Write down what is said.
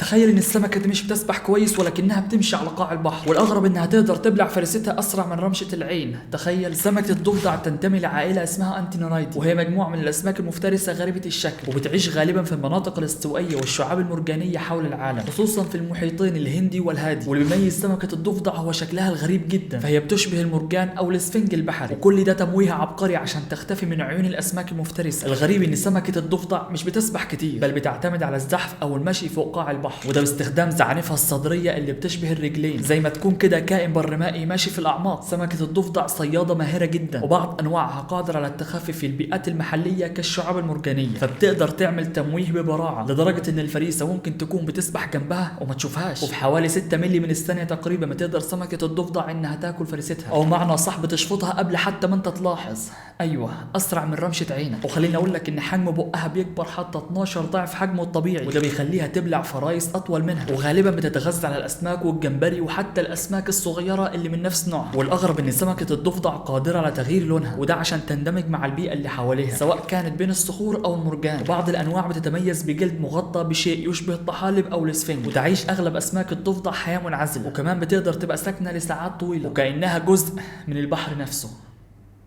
تخيل ان السمكة دي مش بتسبح كويس ولكنها بتمشي على قاع البحر، والاغرب انها تقدر تبلع فريستها اسرع من رمشه العين. تخيل. سمكة الضفدع تنتمي لعائلة اسمها انتينورايدي، وهي مجموعة من الاسماك المفترسة غريبة الشكل، وبتعيش غالبا في المناطق الاستوائيه والشعاب المرجانيه حول العالم، خصوصا في المحيطين الهندي والهادي. واللي بيميز سمكة الضفدع هو شكلها الغريب جدا، فهي بتشبه المرجان او الاسفنج البحري، وكل ده تمويه عبقري عشان تختفي من عيون الاسماك المفترسة. الغريب ان سمكة الضفدع مش بتسبح كتير، بل بتعتمد على الزحف او المشي فوق قاع البحر، وده باستخدام زعانفها الصدرية اللي بتشبه الرجلين، زي ما تكون كده كائن برمائي ماشي في الاعماق. سمكة الضفدع صياده ماهره جدا، وبعض انواعها قادرة على التخفي في البيئات المحلية كالشعاب المرجانيه، فبتقدر تعمل تمويه ببراعه لدرجة ان الفريسه ممكن تكون بتسبح جنبها وما تشوفهاش. وفي حوالي 6 مللي من الثانية تقريبا ما تقدر سمكة الضفدع انها تاكل فريستها، او معنى صح بتشفطها قبل حتى ما انت تلاحظ. ايوه، اسرع من رمشه عينك. وخليني اقول لك ان حجم بقها بيكبر حتى 12 ضعف حجمه الطبيعي، وده بيخليها تبلع فرايس اطول منها، وغالبا بتتغذى على الاسماك والجمبري وحتى الاسماك الصغيرة اللي من نفس نوعها. والاغرب ان سمكة الضفدع قادرة على تغيير لونها، وده عشان تندمج مع البيئة اللي حواليها سواء كانت بين الصخور او المرجان. وبعض الانواع بتتميز بجلد مغطى بشيء يشبه الطحالب او الاسفنج، وتعيش اغلب اسماك الضفدع حياة منعزله، وكمان بتقدر تبقى ساكنة لساعات طويلة وكانها جزء من البحر نفسه.